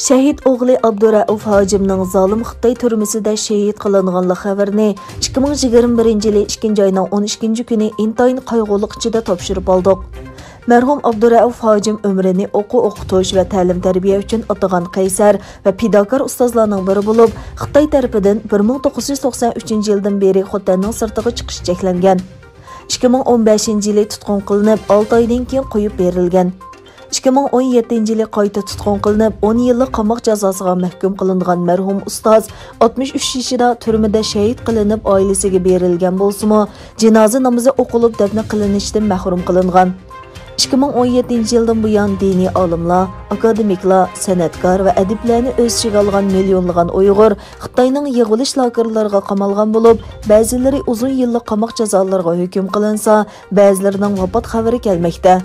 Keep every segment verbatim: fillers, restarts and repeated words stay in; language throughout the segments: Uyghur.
شەھىت ئوغلى ئابدۇرەئۇف ھاجىمنىڭ زالىم خىتاي تۈرمىسىدە شېھىت قىلىنغانلىق خەۋىرىنى ئىككى مىڭ يىگىرمە بىرىنچى يىلى ئىككىنچى ئاينىڭ ئون ئىككىنچى كۈنى ئىنتايىن قايغۇلۇق ئىچىدە تاپشۇرۇپ ئالدۇق. مەرھۇم ئابدۇرەئۇف ھاجىم ئۆمرىنى ئوقۇ ئوقۇتۇش ۋە تەلىم تەربىيە ئۈچۈن ئاتىغان قەيسەر ۋە پىداكار ئۇستازلارنىڭ بىرى بولۇپ، خىتاي تەرىپىدىن بىر مىڭ توققۇز يۈز توقسان ئۈچىنچى يىلدىن بېرى خوتەننىڭ سىرتىغا چىقىش چەكلەنگەن. ئىككى مىڭ ئون بەشىنچى يىلى تۇتقۇن قىلىنىپ، ئالتە ئايدىن كېيىن قويۇپ بېرىلگەن. ئىككى مىڭ ئون يەتتىنچى يىلى قايتا تۇتقۇن قىلىنىپ، ئون يىللىق قاماق جازاسىغا مەھكۇم قىلىنغان مەرھۇم ئۇستاز ئاتمىش ئۈچ يېشىدا تۈرمىدە شېھىت قىلىنىپ، ئائىلىسىگە بېرىلگەن بولسىمۇ، جىنازا نامىزى ئوقۇلۇپ، دەپنە قىلىنىشتىن مەھرۇم قىلىنغان. ئىككى مىڭ ئون يەتتىنچى يىلدىن بۇيان دىنىي ئالىملار، ئاكادېمىكلار، سەنئەتكار ۋە ئەدىبلەرنى ئۆز ئىچىگە ئالغان مىليونلىغان ئۇيغۇر خىتاينىڭ يىغىۋېلىش لاگېرلىرىغا قامالغان بولۇپ، بەزىلىرى ئۇزۇن يىللىق قاماق جازالىرىغا ھۆكۈم قىلىنسا، بەزىلىرىنىڭ ۋاپات خەۋىرى كەلمەكتە.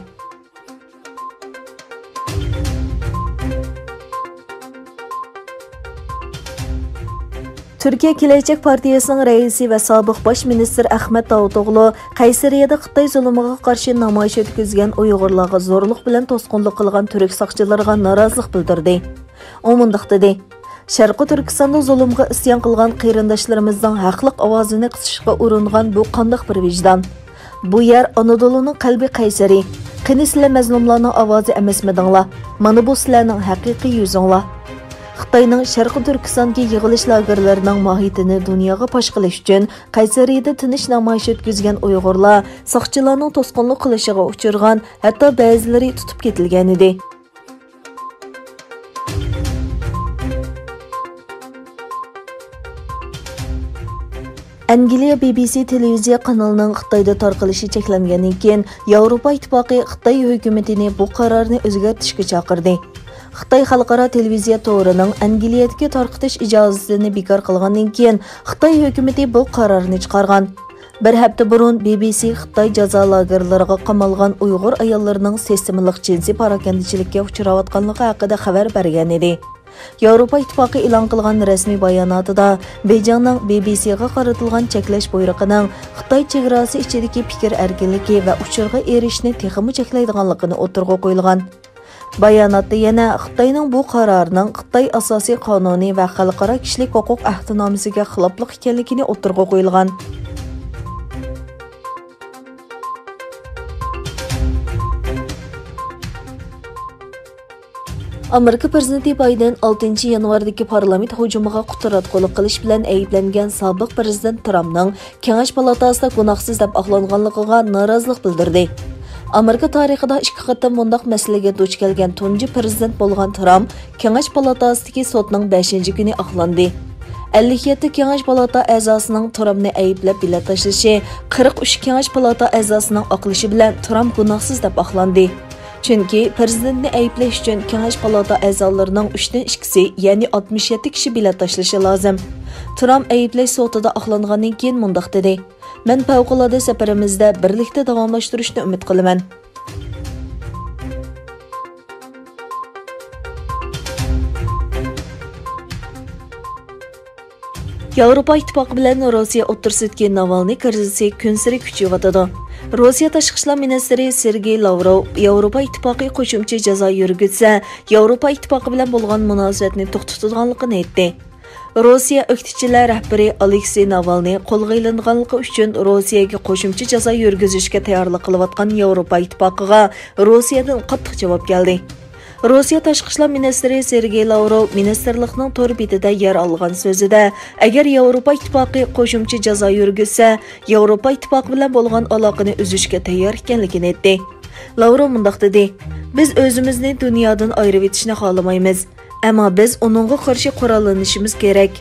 تۈركىيە كېلەچەك پارتىيەسىنىڭ رەئىسى ۋە سابىق باش مىنىستىر ئەخمەت داۋۇتئوغلۇ قەيسەرىيەدە خىتاي زۇلۇمىغا قارشى نامايىش ئۆتكۈزگەن ئۇيغۇرلارغا زورلۇق بىلەن توسقۇنلۇق قىلغان تۈرك ساقچىلىرىغا نارازىلىق بىلدۈردى. ئۇ مۇنداق دېدى: «شەرقىي تۈركىستاندا زۇلۇمغا ئىسيان قىلغان قېرىنداشلىرىمىزنىڭ ھەقلىق ئاۋازىنى قىسىشقا ئۇرۇنغان بۇ قانداق بىر ۋىجدان؟ بۇ يەر ئانادولۇنىڭ قەلبى قەيسەرى. قېنى سىلەر مەزلۇملارنىڭ ئاۋازى ئەمەسمىدىڭلار؟ مانا بۇ سىلەرنىڭ ھەقىقىي يۈزۈڭلار.» خىتاينىڭ شەرقىي تۈركىستاندىكى يىغىلىش لاگېرلىرىنىڭ ماھىيىتىنى دۇنياغا پاش قىلىش ئۈچۈن قەيسەرىيەدە تىنچ نامايىش ئۆتكۈزگەن ئۇيغۇرلار ساقچىلارنىڭ توسقۇنلۇق قىلىشىغا ئۇچرىغان، ھەتتا بەزىلىرى تۇتۇپ كېتىلگەنىدى. ئەنگلىيە بى بى سى تېلېۋىزىيە قانىلىنىڭ خىتايدا تارقىلىشى چەكلەنگەندىن كېيىن، ياۋروپا ئىتتىپاقى خىتاي ھۆكۈمىتىنى بۇ قارارنى ئۆزگەرتىشكە چاقىردى. خىتاي خەلقئارا تېلېۋىزىيە تورىنىڭ ئەنگلىيەدىكى تارقىتىش ئىجازىتىنى بىكار قىلغاندىن كېيىن، خىتاي ھۆكۈمىتى بۇ قارارنى چىقارغان. بىر ھەپتە بۇرۇن بى بى سى خىتاي جازا لاگېرلىرىغا قامالغان ئۇيغۇر ئاياللىرىنىڭ سىستېمىلىق جىنسىي پاراكەندىچىلىككە ئۇچراۋاتقانلىقى ھەققىدە خەۋەر بەرگەن ئىدى. ياۋروپا ئىتتىپاقى ئېلان قىلغان رەسمىي باياناتىدا، بېيجىڭنىڭ بى بى سىغا قارىتىلغان چەكلەش بۇيرۇقىنىڭ خىتاي چېگراسى ئىچىدىكى پىكىر ئەركىنلىكى ۋە ئۇچۇرغا ئېرىشىشنى تېخىمۇ چەكلەيدىغانلىقىنى ئوتتۇرىغا قويۇلغان. باياناتتا يەنە خىتاينىڭ بۇ قارارىنىڭ خىتاي ئاساسىي قانۇنى ۋە خەلقئارا كىشىلىك ھوقۇق ئەھدىنامىسىگە خىلاپلىق ئىكەنلىكىنى ئوتتۇرىغا قويۇلغان. ئامېرىكا پىرېزىدېنتى بايدېن ئالتىنچى يانۋاردىكى پارلامېنت ھۇجۇمىغا قۇتراتقۇلۇق قىلىش بىلەن ئەيىبلەنگەن سابىق پىرېزىدېنت ترامپنىڭ كېڭەش پالاتاسىدا گۇناھسىز دەپ ئاقلانغانلىقىغا نارازىلىق بىلدۈردى. ئامېرىكا تارىخىدا ئىككى قېتىم مۇنداق مەسىلىگە دۇچ كەلگەن تۇنجى پىرېزىدېنت بولغان ترامپ كېڭەش پالاتاسىدىكى سوتنىڭ بەشىنچى كۈنى ئاقلاندى. ئەللىك يەتتە كېڭەش پالاتا ئەزاسىنىڭ ترامپنى ئەيىبلەپ بېلەت تاشلىشى، قىرىق ئۈچ كېڭەش پالاتا ئەزاسىنىڭ ئاقلىشى بىلەن ترامپ گۇناھسىز دەپ ئاقلاندى. چۈنكى پىرېزىدېنتنى ئەيىبلەش ئۈچۈن كېڭەش پالاتا ئەزالىرىنىڭ ئۈچتىن ئىككىسى، يەنى ئاتمىش يەتتە كىشى بېلەت تاشلىشى لازىم. ترامپ ئەيىبلەش سوتىدا ئاقلانغاندىن كېيىن مۇنداق دېدى: «مەن پەۋقۇلئاددە سەپىرىمىزدە بىرلىكتە داۋاملاشتۇرۇشنى ئۈمىد قىلىمەن.» ياۋروپا ئىتتىپاقى بىلەن روسىيە ئوتتۇرىسىدىكى ناۋالنىي كىرىزىسى كۈنسېرى كۈچىيىۋاتىدۇ. روسىيە تاشقى ئىشلار مىنىستىرى سېرگېي لاۋروۋ ياۋروپا ئىتتىپاقى قوشۇمچە جازا يۈرگۈزسە، ياۋروپا ئىتتىپاقى بىلەن بولغان مۇناسىۋەتنى توختىتىدىغانلىقىنى ئېيتتى. روسىيە ئۆكتىچىلەر رەھبىرى ئالېكسېي ناۋالنىي قولغا ئېلىنغانلىقى ئۈچۈن روسىيەگە قوشۇمچە جازا يۈرگۈزۈشكە تەييارلىق قىلىۋاتقان ياۋروپا ئىتتىپاقىغا روسىيەدىن قاتتىق جاۋاب كەلدى. روسىيە تاشقى ئىشلار مىنىستىرى سېرگېي لاۋروۋ مىنىستىرلىقنىڭ تور بېتىدە يەر ئالغان سۆزىدە، ئەگەر ياۋروپا ئىتتىپاقى قوشۇمچە جازا يۈرگۈزسە، ياۋروپا ئىتتىپاقى بىلەن بولغان ئالاقىنى ئۈزۈشكە تەييار ئىكەنلىكىنى ئېيتتى. لاۋروۋ مۇنداق دېدى: «بىز ئۆزىمىزنى دۇنيادىن ئايرىۋېتىشنى خالىمايمىز. ئەمما بىز ئۇنىڭغا قارشى قوراللىنىشىمىز كېرەك.